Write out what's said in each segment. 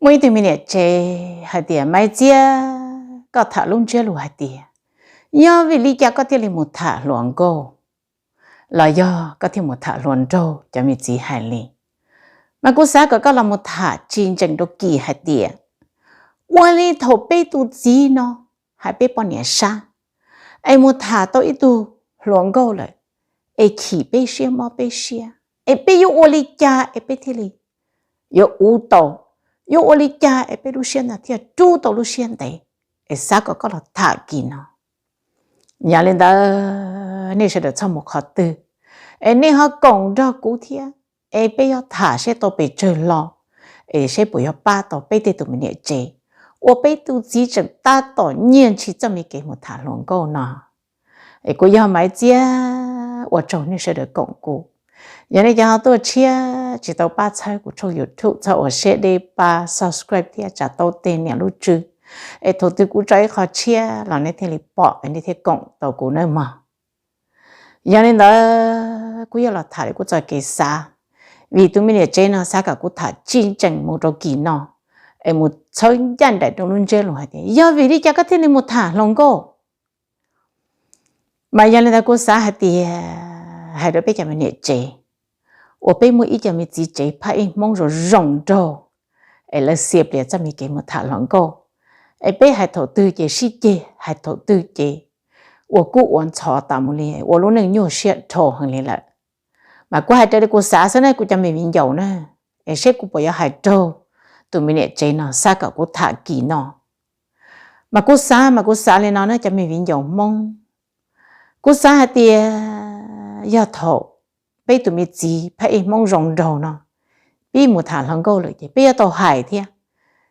Muaj ib tug me niam tsev hais tias, Maiv Txiab, koj tham lub ntsiab lus hais tias yog vim li cas koj thiaj li mus tham hluas nkauj, los yog koj thiaj mus tham hluas nraug? Cov me txiv hais li. Mas kuv xav kom koj los mus tham tsis ntsees rau Kis hais tias, ua li thaum peb tus txiv no hais peb poj niam sab, es mus tham tau ib tug hluas nkauj lawm, es chim peb siab mob peb siab, es peb yuav ua li cas es peb thiaj li yuav uv tau, yuav ua li cas es peb lub siab ntawd thiaj rub tau lub siab ntev? Es xav kom koj los tham Kis no. Yog li ntawd nej sawv daws txhob mus qhov twg, es nej ho koom nrog kuv thiab, es peb yuav tham seb tau pes tsawg lo, es seb puas yuav pab tau peb tej tus me niam tsev uas peb tus txiv tseem tab tom nyiag ntshis txoj me kev mus tham hluas nkauj no. Es kuv yog Maiv Txiab, ua tsaug nej sawv daws koom kuv. Yog nej cov ho tuaj tshiab tsis tau pab txhawb kuv tshooj YouTube, txhob ua siab deb pab subscribe thiab tsa tau tej niam lub tswb, es thaum twg kuv tso ib qho tshiab los nej thiaj li pom, nej thiaj koom tau kuv nawb mog. Yog li ntawd kuv yuav los tham li kuv txoj kev xav, vim tus me niam tsev no xav kom kuv tham tsis ntsees mus rau Kis no, es mus txhawb ncaj nraim rau lub ntsiab lus hais tias yog vim li cas koj thiaj li mus tham hluas nkauj. Mas yog li ntawd kuv xav hais tias, hais rau peb cov me niam tsev uas peb muaj ib co me txiv tsev phaj ib Hmoob zoo zoo nraug, es lawv xia plias txoj me kev mus tham hluas nkauj, es peb hais thaum twg ces sib ceg, hais thaum twg ces ua kub ua ntxhov tas mus li, ua lub neej nyuaj siab dhau heev li lawm. Mas kuv hais raws li kuv xav xwb na kuv cov me viv ncaus na, es seb kuv puas yuav hais raug tus me niam tsev no xav kom kuv tham Kis no. Mas kuv xav, mas kuv xav li no na cov me viv ncaus Hmoob, kuv xav hais tias yog thaum peb tus me txiv phaj ib Hmoob zoo nraug no pib mus tham hluas nkauj lawm ces peb yuav tau hais thiab.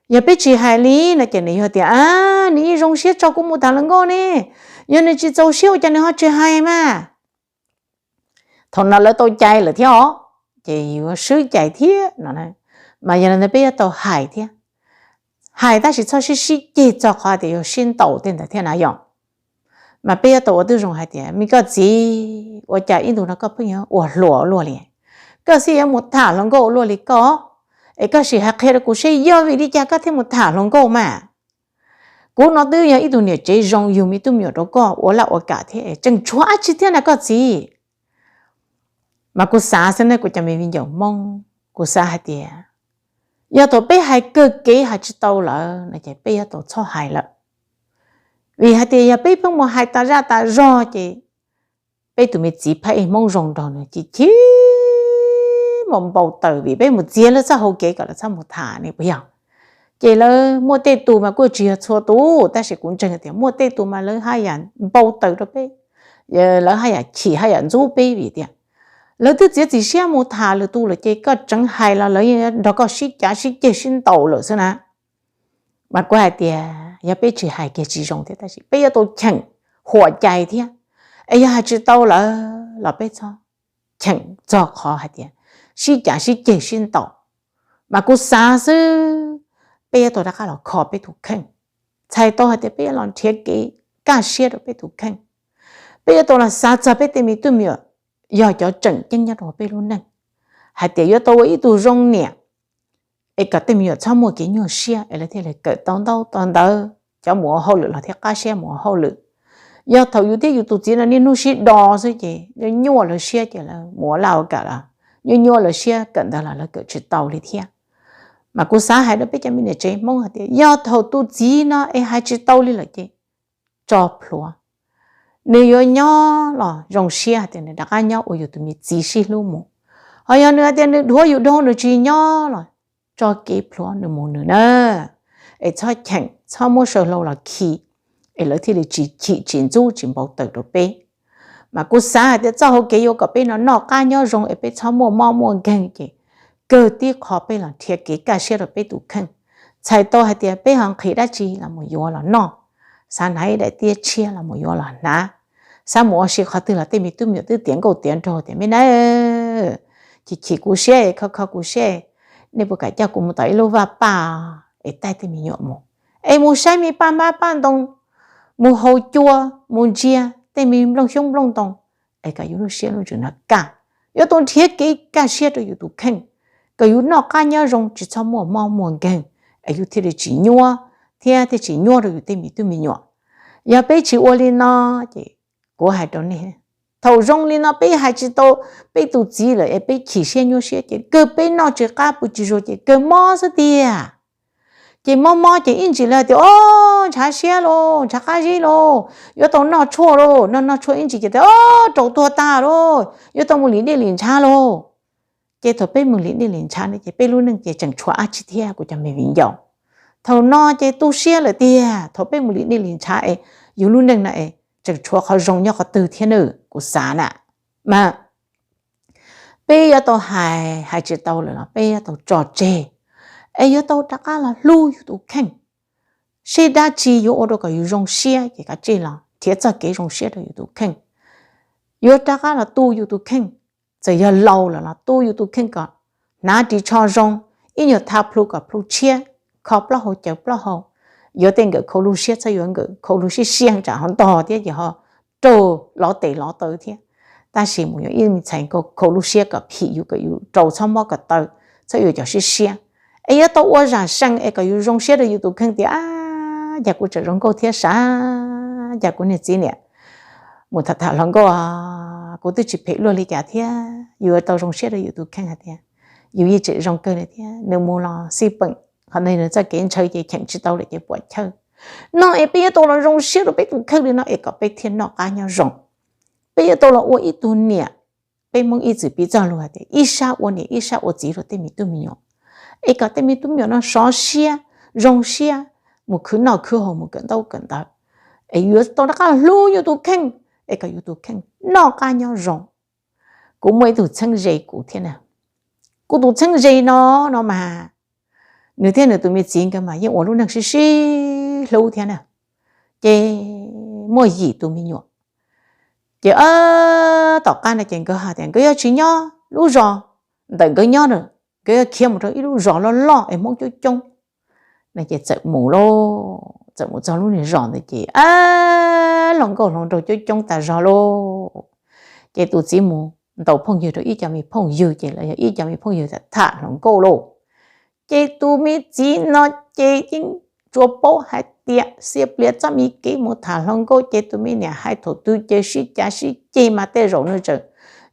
Yog peb tsis hais li no ces nws yuav tias, a, nws yeej zoo siab tso kuv mus tham hluas nkauj ne, yog nws tsis txaus siab ua cas nws ho tsis hais mas. Thaum no lawv tau cai lawm thiab os, ces yuav swb cai thiab no. Mas yog li ntawd peb yuav tau hais thiab. Hais tab sis txhob sib sib ceg txog qhov tias yuav sib ntaus tej ntawd thiab na yom. Mas peb yuav tau ua tib zoo hais tias, me koj txiv, ua cas ib ntus no koj pheej yuav ua hluas ua luaj li? Koj xij yuav mus tham hluas nkauj ua luaj li koj, es koj sim hais qhia rau kuv seb yog vim li cas koj thiaj mus tham hluas nkauj mas. Kuv no twb yog ib tug niam tsev zoo yug me tub me nyuam rau koj ua laj ua kam thiab, tseem tshuav dab tsi thiab na koj txiv? Mas kuv xav xwb na kuv cov me viv ncaus Hmoob, kuv xav hais tias yog thaum peb hais kawg kev hais tsis tau lawm no ces peb yuav tau txhob hais lawm. Vim hais tias yog peb pheej mus hais tas zaj tas zog ces peb tus me txiv phaj ib Hmoob zoo nraug nws chim chim mus npau taws vim peb mus txiav lawv txoj hau kev kom lawv txhob mus tham ne puas yog? Ces lawv muaj tej tus mas kuj tsis yog txhua tus, tab sis kuv ntseeg tias muaj tej tus mas lawv haj yam npau taws rau peb, lawv haj yam chim haj yam ntxub peb vim tias lawv twb txiav txim siab mus tham lwm tus lawm ces koj tseev hais los lawv yeej nrog koj sib cav sib ceg sib ntaus lawm xwb na. Mas kuv hais tias yog peb tsis hais kiag tsis zoo thiab tab sis peb yuav tau cheem huam cai thiab. Es yog hais tsis tau lawm los peb txhob cheem txog qhov hais tias sib cav sib ceg sib ntaus. Mas kuv xav xwb, peb yuav tau rov qab los kho peb tus kheej. Txhais tau hais tias peb yuav los nrhiav kev kaj siab rau peb tus kheej. Peb yuav tau los xav txog peb tej me tub me nyuam yog cov tseem ceeb nyob rau peb lub neej, hais tias yuav tau ua ib tug zoo niam es kom tej me nyuam txhob muaj kev nyuaj siab es lawv thiaj li kawm tau ntaub tau ntawv, cov mus ua hauj lwm los thiaj qab siab mus ua hauj lwm. Yog thaum yus thiab yus tus txiv no niaj hnub sib do xwb ces nyuaj nyuaj lawv siab ces lawv mus ua laj ua kam los nyuaj nyuaj lawv siab kawm ntawv los lawv kawm tsis tau li thiab. Mas kuv xav hais rau peb cov me niam tsev Hmoob hais tias yog thaum tus txiv no es hais tsis tau li lawm ces tso plhuav. Nws yuav nyob los zoo siab hais tias nws rov qab nyob ua yus tus me txiv sib hlub mus. Ho yog nws hais tias nws dhuav yus dhau nws tsis nyob los tso kev plhuav nws mus nws na. Es txhob cheem txhob muab saw hlau los khi, es lawv thiaj li tsis chim tsis ntxub tsis npau taws rau peb. Mas kuv xav hais tias txoj hau kev yuav kom peb no noj qab nyob zoo es peb txhob muaj mob muaj nkeeg ces kawg tib qho peb los nrhiav kev kaj siab rau peb tus kheej. Txhais tau hais tias peb ho nqhis dab tsi los mus yuav los noj, xav hnav ib daim tiab tshiab los mus yuav los hnav, xav mus ua si qhov twg los tej me tub me nyuam twb tiav nkauj tiav nraug tias me na, chim chim kuv siab kho kho kuv siab, nej puas kam coj kuv mus tom ib lub vaj paj es taij tej me nyuam mus, es mus saib me paj hmab paj ntoo, mus haus cua, mus ntsia tej me nplooj xyoob nplooj ntoo, es kom yus lub siab lub ntsws no kaj. Yuav tau nrhiav kev kaj siab rau yus tus kheej, kom yus noj qab nyob zoo tsis txhob muaj mob muaj nkeeg, es yus thiaj li tsis nyuaj thiab thiaj tsis nyuaj rau yus tej me tub me nyuam. Yog peb tsis ua li no, ces kuv hais rau nej, thaum zoo li no peb hais tsis tau peb tus txiv lawm es peb chim siab nyuaj siab ces kawg peb noj tsis qab pw tsis zuag ces kawg mob xwb tiag. Ces mob mob ces ib ntsis lawv tias, o, ntshav siab lauj, ntshav qab zib lauj, yuav tau noj tshuaj lauj, noj noj tshuaj ib ntsis ces tias, o, raus tuag tag lauj, yuav tau mus lim dej lim ntshav lauj. Ces thaum peb mus lim dej lim ntshav no ces peb lub neej ces tseem tshuav dab tsi thiab kuv cov me viv ncaus? Thaum no ces tu siab lawm tiag, thaum peb mus lim dej lim ntshav es yus lub neej no es tseem tshuav qhov zoo nyob qhov twg thiab na? Kuv xav na, mas peb yuav tau hais, hais tsis tau lawm los peb yuav tau tso tseg, es yuav tau rov qab los hlub yus tus kheej. Seb dab tsi yuav ua rau kom yus zoo siab ces kav tsij los nrhiav txoj kev zoo siab rau yus tus kheej. Yuav rov qab los tu yus tus kheej, txawm yog laus lawm los tu yus tus kheej kom hnav ris tsho zoo, ib nyuag tha plhu kom plhu tshiab, kho plaub hau caws plaub hau. Yuav tej nkawm khau lub siab txhob yuav nkawm khau lub siab siab tsam ho ntog thiab ces ho raug lov tes lov taw thiab. Tab sis mus yuav ib me ntxhais nkauj khau lub siab kom phim yus, kom yus raus txhob mob kom taw, txhob yuav cov siab siab. Es yuav tau ua zam sees es kom yus zoo siab rau yus tus kheej tias, a, cas kuv tseem zoo nkauj thiab sav, cas kuv niag txiv niam mus tham tham hluas nkauj, kuv twb tsis phem luaj li cas thiab. Yus yuav tau zoo siab rau yus tus kheej hais tias yus yeej tseem zoo kawg li thiab, nws mus los xij peem, qhov ntawd nws txoj kev ntshaw ces cheem tsis tau lawm ces puam chawj. No es peb yuav tau los zoo siab rau peb tus kheej li no es kom peb thiaj noj qab nyob zoo. Peb yuav tau los ua ib tug niam, peb Hmoob ib txwm piv txoj lus hais tias ib sab ua niam ib sab ua txiv rau tej me tub me nyuam, es kom tej me tub me nyuam no sov siab, zoo siab, mus khwv noj khwv haus, mus kawm ntaub kawm ntawv, es yuav tau rov qab hlub yus tus kheej, es kom yus tus kheej noj qab nyob zoo. Kuv muaj ib tug txheeb ze kuv thiab na. Kuv tus txheeb ze no, no mas nws thiab nws tus me txiv nkawd mas yeej ua lub neej sib sib hlub thiab na. Ces muaj yim tus me nyuam. Ces tom qab no ces nkawd hais tias nkawd yuav tsis nyob lub zos ntawm nkawd nyob na, nkawd yuav khiav mus rau ib lub zos loj loj es Hmoob coob coob. No ces txawm mus lauj, txawm mus txog lub niag zos ntawd ces hluas nkauj hluas nraug coob coob tas zog lauj. Ces tus txiv mus ntaus phooj ywg rau ib co me phooj ywg ces los yog ib co me phooj ywg tham tham hluas nkauj lauj. Ces tus me txiv no ces yeej tsuas paub hais tias xiab plias txoj me kev mus tham hluas nkauj ces tus me niam hais thaum twg ces sib cav sib ceg mas tej zaum nws tseem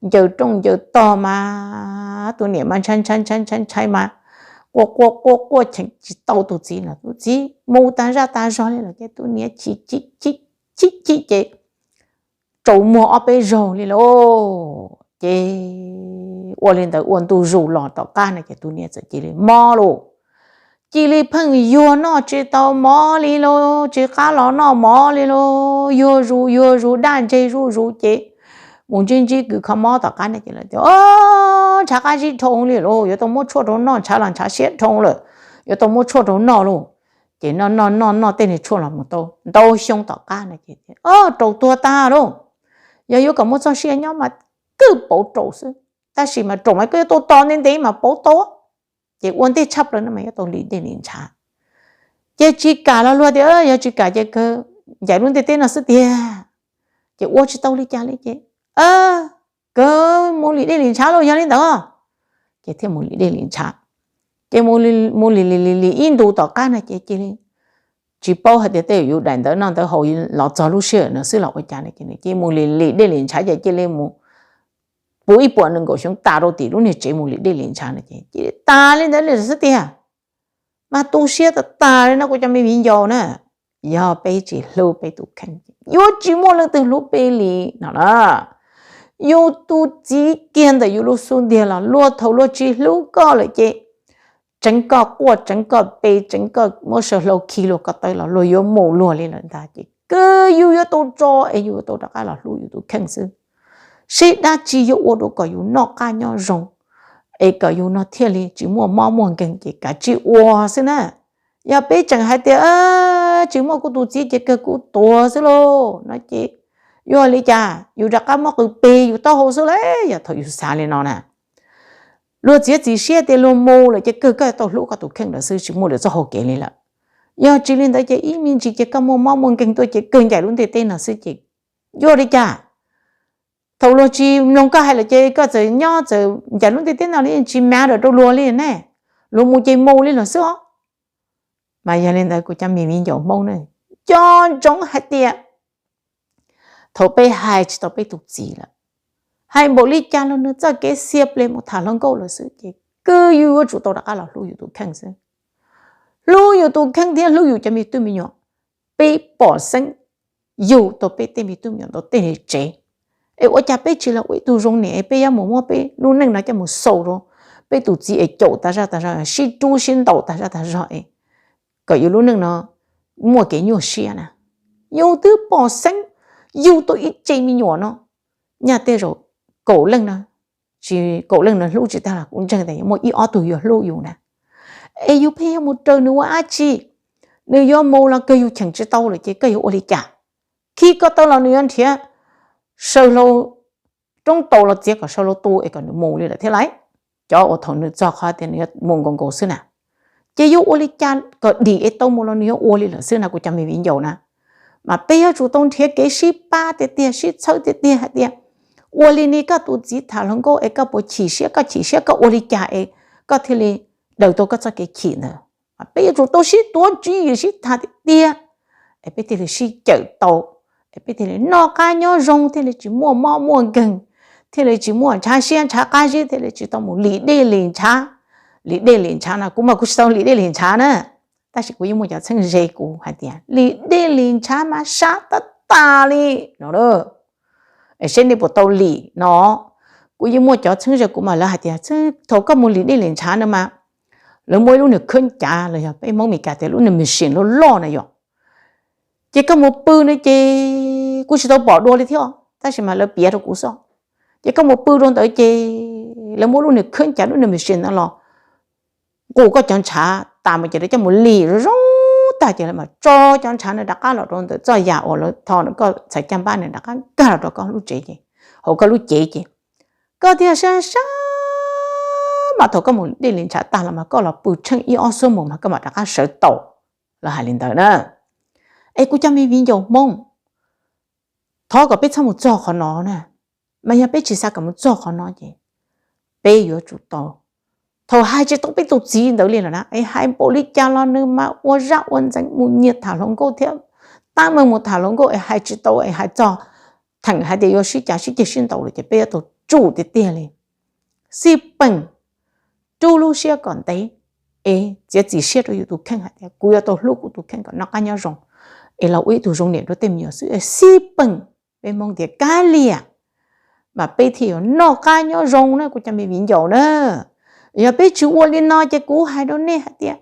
ncaws rooj ncaws tog mas tus niam mas ntshai ntshai ntshai ntshai ntshai mas quaj quaj quaj quaj cheem tsis tau tus txiv no, tus txiv mus tas zaj tas zog li lawm ces tus niam chim chim chim chim chim ces tsaus muag ob peb zaug li lauj. Ces ua li ntawd ua ntu zus los tom qab no ces tus niam txawm cia li mob lauj. Cia li pheej yuag noj tsis tau mov li lauj, tsis qab los noj mov li lauj, yuag zus yuag zus daj ntseg zuj zus ces mus ntsib ntsib kws kho mob tom qab no ces lawv tias, o, ntshav qab zib dhau li lauj, yuav tau muab tshuaj rau noj, ntshav los ntshav siab dhau lawm, yuav tau muab tshuaj rau noj lauj. Ces noj noj noj noj tej niag tshuaj los mus tau ntau xyoo tom qab no ces, o, raus tuag tag lauj. Yog yuav kom muaj txoj sia nyob mas kawg pauv raus xwb, tab sis mas raus mas koj yuav tau tos ntev ntev mas pauv tau. Ces ua ntej tshaj plaws no mas yuav tau lim dej lim ntshav. Ces tsis kam los luag tias yog tsis kam ces kawg ncaim lub ntiaj teb no xwb tiag. Ces ua tsis tau li cas li ces kawg mus lim dej lim ntshav lauj, yog li ntawd ces thiaj mus lim dej lim ntshav. Ces mus lim lim lim ib ntus tom qab no ces cia li tsis paub hais tias tej yus daim ntawv noj ntawv haus los txog lub sij hawm no xwb los ua cas no ces nws cia li mus lim lim dej lim ntshav ces cia li mus puv ib puas nees nkaum xyoo tas rau tim lub niag tsev mus lim dej lim ntshav no ces cia li tas li ntawd li xwb tiag. Mas tu siab tas tas li no kuv cov me viv ncaus na. Yog peb tsis hlub peb tus kheej, yuav tsis muaj leej twg hlub peb li no na. Yus tus txiv kiag ntawm yus lub xub ntiag los luag thaum luag tsis hlub koj lawm ces tseev koj quaj tseev koj pe tseev koj muab saw hlau khi luag ko taw los luag yuav mus luag li lawm ntag ces kawg yus yuav tau tso es yus yuav tau rov qab los hlub yus tus kheej xwb. Seb dab tsi yuav ua rau kom yus noj qab nyob zoo es kom yus no thiaj li tsis muaj mob muaj nkeeg ces kav tsij ua xwb na. Yog peb tseem hais tias tsis muaj kuv tus txiv ces kawg kuv tuag xwb lauj no ces yuav li cas, yus rov qab muab qws pe yus taub hau xwb lauj. Yog thaum yus xav li no na, luag txiav txim siab tias luag mus lawm ces kawg koj tau hlub koj tus kheej lawm xwb, tsis muaj lwm txoj hau kev li lawm. Yog tsis li ntawd ces ib me ntsis ces koj muaj mob muaj nkeeg tuaj ces kawg ncaim lub ntiaj teb no xwb ces yuav li cas. Thaum luag tsis mloog koj hais lawm ces koj txawm nyob txawm ncaim lub ntiaj teb no li tsis mav rau luag li ne, luag mus ces mus li lawm xwb os. Mas yog li ntawd kuv cov me viv ncaus Hmoob ne, nco ntsoov hais tias thaum peb hais tsis tau peb tus txiv lawm, hais npaum li cas los nws txoj kev xiab ples mus tham hluas nkauj lawm xwb ces kuj yus yuav tsum tau rov qab los hlub yus tus kheej xwb. Hlub yus tus kheej thiab hlub yus cov me tub me nyuam, peb pom xeeb yug tau peb tej me tub me nyuam ntau tej li tsev. Es ua cas peb tsis los ua ib tug zoo niam es peb yuav mus muab peb lub neej no coj mus xaus rau peb tus txiv es caum tas zaj tas zog, sib rub sib ntaus tas zaj tas zog es kom yus lub neej no muaj kev nyuaj siab na? Yus twb pom xeeb yug tau ib ce me nyuam no, nyaj tej zaum kaum leej no, tsis kaum leej no hlub tsis tag los kuv ntseeg tias yuav muaj ib ob tug yuav hlub yus na. Es yus pheej yuav mus raws nws ua dab tsi? Nws yuav mus los kawg yus cheem tsis tau lawm ces koj yuav ua li cas? Khi koj tau los nws yuav nrhiav saw hlau roob taus los txiav kom saw hlau tu es kom nws mus li lawm thiab lauj. Cov uas thaum nws txog qhov tias nws yuav mus nkaus nkaus xwb na, ces yuav ua li cas kom dim es tau mus los nws yuav ua li lawm xwb na kuv cov me viv ncaus na. Mas peb yuav tsum tau nrhiav kev sib pab tiag tiag, sib txhawb tiag tiag hais tias ua li ne koj tus txiv tham hluas nkauj es koj puas chim siab, koj chim siab koj ua li cas es koj thiaj li daws tau koj txoj kev chim ntawd. Peb yuav tsum tau sib tuav tswv yim sib tham tiag tiag es peb thiaj li sib cawm tau, es peb thiaj li noj qab nyob zoo, thiaj li tsis muaj mob muaj nkeeg, thiaj li tsis muaj ntshav siab ntshav qab zib, thiaj li tsis tau mus lim dej lim ntshav. Lim dej lim ntshav no kuv mas kuv tsis tau lim dej lim ntshav na, tab sis kuv yeej muaj cov txheeb ze kuv hais tias lim dej lim ntshav mas sab tab tas li no. Es seb nej puas tau lim no. Kuv yeej muaj cov txheeb ze kuv mas lawv hais tias thaum koj mus lim dej lim ntshav no mas lawv muaj ib lub niag khab cav los yog peb Hmoob Mes Kas tias lub niag machine loj loj na yom. Ces koj mus pw no ces kuv tsis tau pom dua li thiab, tab sis mas lawv piav rau kuv xwb. Ces koj mus pw rau ntawd ces lawv muab lub niag khab cav lub niag machine no los nqus koj cov ntshav tas mus ces lawv coj mus lim zoo zoo tag ces lawv mam tso cov ntshav no rov qab los rau ntawm txoj yam uas lawv tho koj txhais caj npab no rov qab nkag los rau koj lub tsev ces, hauv koj lub cev ces koj thiaj sab sab mas thaum koj mus dej li ntshav tag los mas koj los pw tsheej ib ob xuab moos mas koj mam rov qab sawv tau. Lawv hais li ntawd na. Es kuv cov me viv ncaus Hmoob, thov kom peb txhob mus txog qhov no na. Mas yog peb tsis xav kom mus txog qhov no ces peb yuav tsum tau, thaum hais tsis tau peb tus txiv ntawd li lawm na, es hais npaum li cas los nws mas ua zaj ua ntxeev mus nyiag tham hluas nkauj thiab tab meeg mus tham hluas nkauj es hais tsis tau es hais txog theem hais tias yuav sib cav sib ceg sib ntaus lawm ces peb yuav tau tsum tiag tiag li. Xij peem, rub lub siab kom ntev, es txiav txim siab rau yus tus kheej hais tias kuv yuav tau hlub kuv tus kheej kom noj qab nyob zoo, es los ua ib tug zoo niam rau tej me nyuam xwb es xij peem. Peb Hmoob tias kav liam, mas peb thiaj yuav noj qab nyob zoo na kuv cov me viv ncaus na. Yog peb tsis ua li no ces kuv hais rau nej hais tias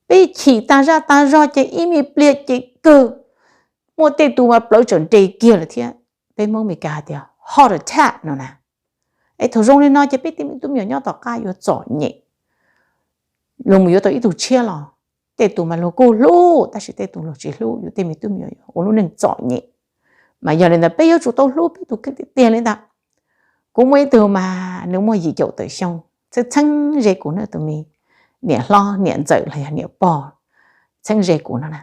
peb chim tag zaj tag zog ces ib me pliag ces kawg muaj tej tus mas plawv tseem nres kiag lawm thiab. Peb Hmoob Mes Kas hais tias heart attack no na. Es thaum zoo li no ces peb tej me tub me nyuam nyob tom qab yuav txom nyem. Luag mus yuav tau ib tug tshiab los, tej tus mas luag kuj hlub tab sis tej tus luag tsis hlub, yus tej me tub me nyuam ua lub neej txom nyem. Mas yog li ntawd peb yuav tsum tau hlub peb tus kheej tiag tiag li ntawd. Kuv muaj ib tug mas nws muaj yim caum tawm xyoo, txheeb txheeb ze kuv na, tus me niam hlob niam ntxawm los yog niam pog, txheeb ze kuv no na.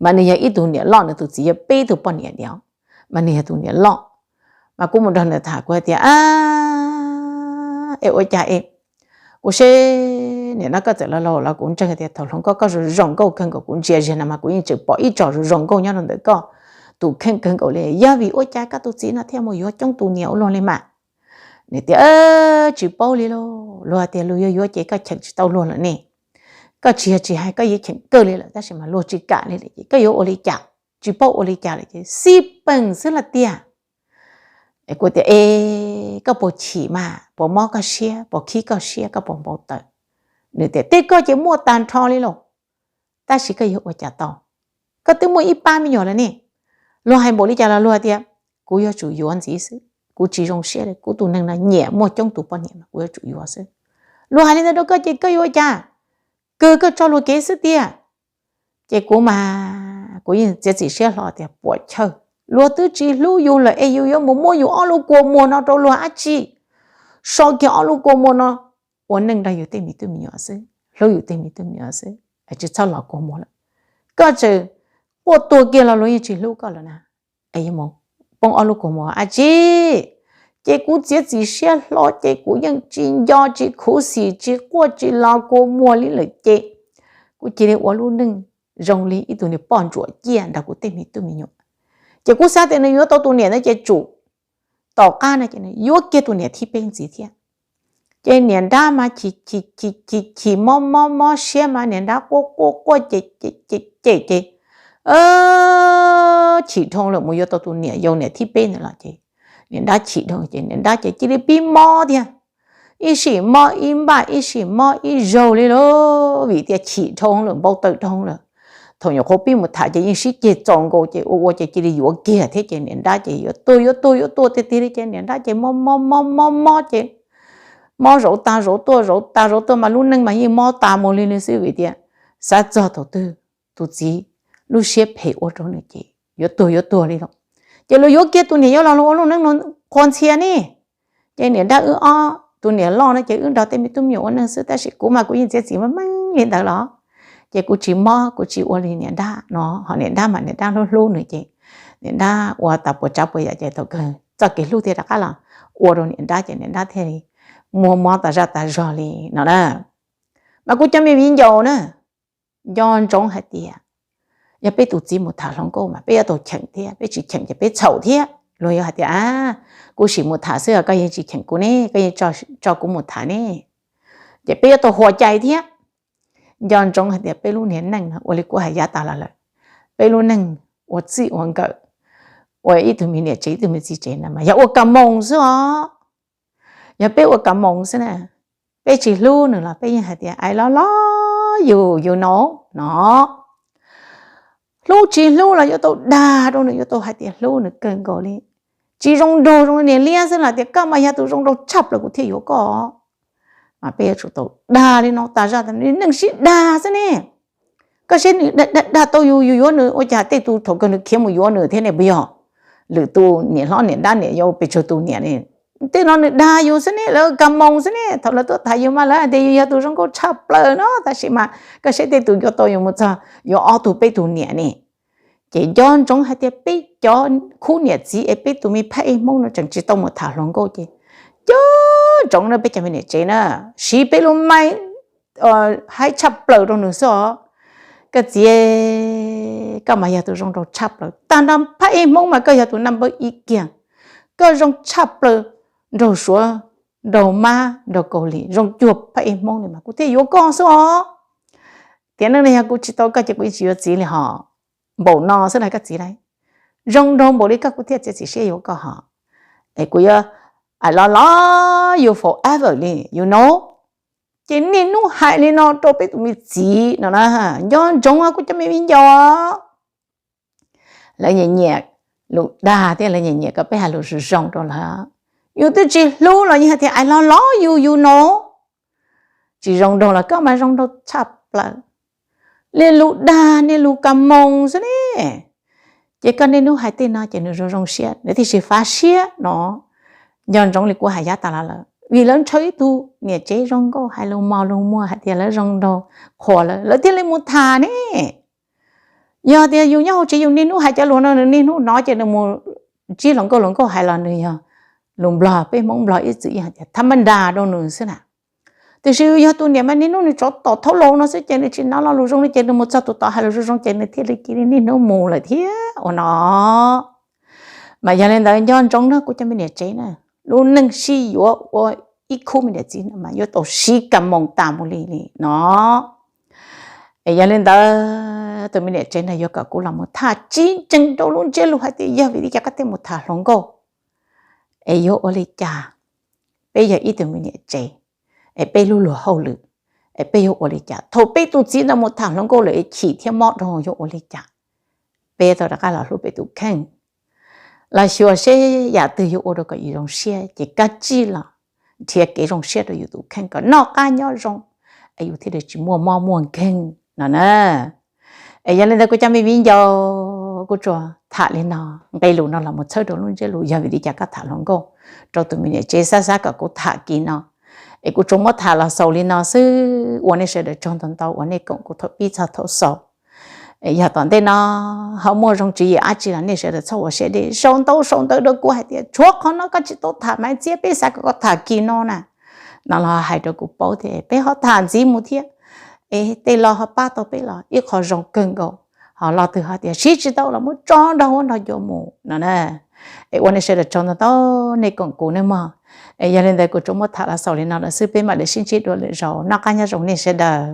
Mas nws yog ib tug niam loj, nws tus txiv yog peb tug poj niam diam, mas nws yog tus niam loj. Mas kuv mus nrog nws tham kuv hais tias, es ua cas es, kuv seb nim no koj txawm laus laus los kuv ntseeg tias thaum hluas nkauj koj zoo zoo nkauj kawg nkaus, kuv ntsia ziag no mas kuv yeej tseem pom ib tsom zoo zoo nkauj nyob rau ntawm koj tus kheej kawg nkaus li, yog vim ua cas koj tus txiv no thiaj mus yuav coob tus niam ua luag li mas? Nws tias, tsis paub li lauj, luag tias luag yuav yuav ces koj cheem tsis tau luag lawm ne. Koj tsis yog tsis hais koj yuav cheem kawg li lawm tab sis mas luag tsis kam li lawm ces koj yuav ua li cas? Tsis paub ua li cas lawm ces xij peem xwb los tiag. Es kuv tias, es koj puas chim mas, puas mob koj siab, puas khib koj siab, koj puas npau taws? Nws tias, tej koj ces muaj tag nrho li lauj, tab sis koj yuav ua cas tau? Koj twb muaj ib pab me nyuam lawm ne. Luag hais npaum li cas los luag tias, kuv yuav tsum yuav ntxiv xwb, kuv tsis zoo siab li, kuv tus neeg no nyiam muaj coob tus poj niam mas kuv yuav tsum yuav xwb. Luag hais li ntawd rau koj ces koj yuav ua cas? Kawg koj tso luag kev xwb tiag. Ces kuv mas kuv yeej txiav txim siab hlo tias puam chawj, luag twb tsis hlub yus lawm es yus yuav mus muab yus ob lub kua muag no rau luag dab tsi? So kiag ob lub kua muag no ua neej nrog yus tej me tub me nyuam xwb, hlub yus tej me tub me nyuam xwb, tsis txhob los kua muag lawm. Koj tseem quaj tuag kiag los luag yeej tsis hlub koj lawm na, es yuav mus poob ob lub kua muag dab tsi? Ces kuv txiav txim siab hlo ces kuv yeej tsis nco tsis khuv xim tsis quaj tsis los kua muag li lawm ces kuv cia li ua lub neej zoo li ib tug niag poj ntsuam ciaj nrog kuv tej me tub me nyuam. Ces kuv xav tias nws yuav tau tus niam ntawd ces tsum tom qab no ces nws yuav kiag tus niam thib peb ntxiv thiab. Ces niam nrab mas chim mob mob mob siab mas niam nrab quaj quaj quaj ces, ces, ces, ces chim dhau lawm mus yuav tau tus niam yau niam thib peb ntawd los ces niam nrab chim dhau ces niam nrab ces cia li pib mob thiab. Ib sim mob ib npaj, ib sim mob ib zaug li lauj, vim tias chim dhau lawm, npau taws dhau lawm. Thaum nyuam qhuav pib mus tham ces yeej sib ceg txaus nkaus ces ua ua ces cia li yuav kiag thiab ces niam nrab ces yuav tuag yuav tuag yuav tuag tiag tiag li ces niam nrab ces mob mob mob mob mob ces mob zauv tag zauv tuaj zauv tag zauv tuaj mas lub neej mas yeej mob tas mus li li xwb vim tias xav txog thaum twg tus txiv lub siab phem ua rau nws ces yuav tuag yuav tuag li lauj. Ces luag yuav kiag tus niam yau los luag ua lub neej qhuas ntxhias ne. Ces niam nrab wb ob tus niam loj no ces wb nrog tej me tub me nyuam ua neej xwb tab sis kuv mas kuv yeej txiav txim meej meej li ntawd los ces kuv tsis mob kuv tsis ua li niam nrab no, ho niam nrab mas niam nrab hlub hlub nws ces niam nrab ua tas puas tsav puas yam ces thaum kawg txoj kev hlub thiaj rov qab los ua rau niam nrab ces niam nrab thiaj li muaj mob tas zaj tas zog li no na. Mas kuv cov me viv ncaus na, nco ntsoov hais tias yog peb tus txiv mus tham hluas nkauj mas peb yuav tau cheem thiab, peb tsis cheem ces peb txhaum thiab. Luag yuav hais tias, a, kuv sim mus tham xwb koj yeej tsis cheem kuv ne, koj yeej tso kuv mus tham ne. Ces peb yuav tau huam cai thiab. Nco ntsoov hais tias peb lub niag neej no ua li kuv hais yav tas los lawm, peb lub neej ua txij ua nkawm, ua ib tug me niam tsev ib tug me txiv tsev no mas yog ua kas moos xwb os. Yog peb ua kas moos xwb na, peb tsis hlub nws los peb yeej hais tias I love love you, you know no. Hlub tsis hlub los yuav tau dag rau nws, yuav tau hais tias hlub nws kawg nkaus li. Tsis zoo nraug zoo niag liab xwb los tias koj mas yog tus zoo nraug tshaj plaws kuv thiaj yuav koj. Mas peb yuav tsum tau dag li no tas zaj, neej sib dag xwb ne. Koj saib nws dag dag tau yus, yus yuav nws ua cas tej tus thaum kawg nws khiav mus yuav nws thiab ne puas yog? Lwm tus niam hlob niam nrab niam yau pes tsawg tus niam ne, tej no nws dag yus xwb ne, lawv kas moos xwb ne. Thaum lawv tuaj tham yus mas lawv hais tias yus yog tus zoo nkauj tshaj plaws no, tab sis mas koj saib tej tus yuav tau yus mus txog yuav ob tug peb tug niam ne. Ces nco ntsoov hais tias peb cov khub niam txiv es peb tus me phab ej Hmoob no tseem tsis tau mus tham hluas nkauj ces nco ntsoov na peb cov me niam tsev na, siv peb lub maib haib tshaj plaws rau nws xwb os. Koj txiv, koj mas yog tus zoo nraug tshaj plaws tag nrho phab ej Hmoob mas koj yog tus number ib kiag. Koj zoo tshaj plaws nraug Suav, nraug Mab, nraug Kaus Lim, zoo cuag phab ej Hmoob li mas kuv thiaj yuav koj xwb os. Tiam neej no yog kuv tsis tau koj ces kuv yeej tsis yuav txiv li hos. Npaum no xwb na koj txiv lauj. Zoo nraug npaum li koj kuv thiaj txiav txim siab yuav koj hos. Es kuv yuav I love love you forever li, you know. Ces niaj hnub hais li no rau peb tus me txiv no na, nco ntsoov kuv cov me viv ncaus. Lawv nyiam nyiam lus dag thiab lawv nyiam nyiam kom peb hais lus zoo zoo rau lawv. Yus twb tsis hlub los yeej hais tias I love love you, you know. Tsis zoo nraug los koj mas zoo nraug tshaj plaws. Niaj lus dag niaj lus kas moos xwb ne. Ces koj niaj hnub hais tej no ces nws zoo zoo siab, nws thiaj tsis fav siab no. Nco ntsoov li kuv hais yav tas los lawm, vim lawv ntshaw ib tug niam tsev zoo nkauj hais lus mos lus muag hais tias lawv zoo nraug qhuas lawv, lawv thiaj li mus tham ne. Yog tias yus nyob hauv tsev yus niaj hnub hais cov lus no nws niaj hnub hnov ces nws mus ntsib hluas nkauj, hluas nkauj hais los nws yog lus Nplog, peb Hmoob Nplog ib txwm yeej hais tias thab mab nras rau nws xwb na. Tiam sis yog tus niam mas niaj hnub nws tsov tom thaub laus no xwb ces nws tsis hnov lo lus zoo li ces nws mus txog tus tod hais lus zoo zoo ces nws thiaj li cia li niaj hnub mus lawm thiab ua no. Mas yog li ntawd nco ntsoov na kuv cov me niam tsev na, lub neej sib yuav ua ib khub me niam txiv no mas yuav tau siv kas moos tas mus li li no. Es yog li ntawd tus me niam tsev no yuav kom kuv los mus tham tsis ntseeg rau lub ntsiab lus hais tias yog vim li cas koj thiaj mus tham hluas nkauj, es yuav ua li cas? Peb yog ib tug me niam tsev, es peb lub luag hauj lwm, es peb yuav ua li cas thaum peb tus txiv ntawd mus tham hluas nkauj lawm es chim thiab mob dhau yuav ua li cas? Peb tau rov qab los hlub peb tus kheej, los xyuas seb yam twg yuav ua rau kom yus zoo siab ces kav tsij los nrhiav kev zoo siab rau yus tus kheej kom noj qab nyob zoo, es yus thiaj li tsis muaj mob muaj nkeeg no na. Es yog li ntawd kuv cov me viv ncaus, kuv tsuas tham li no, nqe lus no los mus txhawb rau lub ntsiab lus yog vim li cas koj tham hluas nkauj rau tus me niam tsev xab xab kom kuv tham kis no. Es kuv tsuas muab tham los xaus li no xwb, ua nej sawv daws tsaug ntau ntau uas nej koom kuv thaum pib txog thaum xaus. Yog tom ntej no ho muaj zoo tswv yim dab tsi los nej sawv daws txhob ua siab deb, sau ntau sau ntawv rau kuv hais tias tshuav qhov no koj tsis tau tham Maiv Txiab, peb xav kom koj tham kis no na, no los hais rau kuv paub thiab peb ho tham ntxiv mus thiab. Es tej lo ho pab tau peb los ib qho zoo kawg nkaus. Ho lo twg ho tias siv tsis tau los muab tso nrog huab nrog cua mus no na. Es ua nej sawv daws tsaug ntau ntau nej koom kuv nawb mog. Es yog li ntawd kuv tsuas muab tham los xaus li no lawm xwb, peb mam li sib ntsib dua lwm zaus, noj qab nyob zoo nej sawv daws.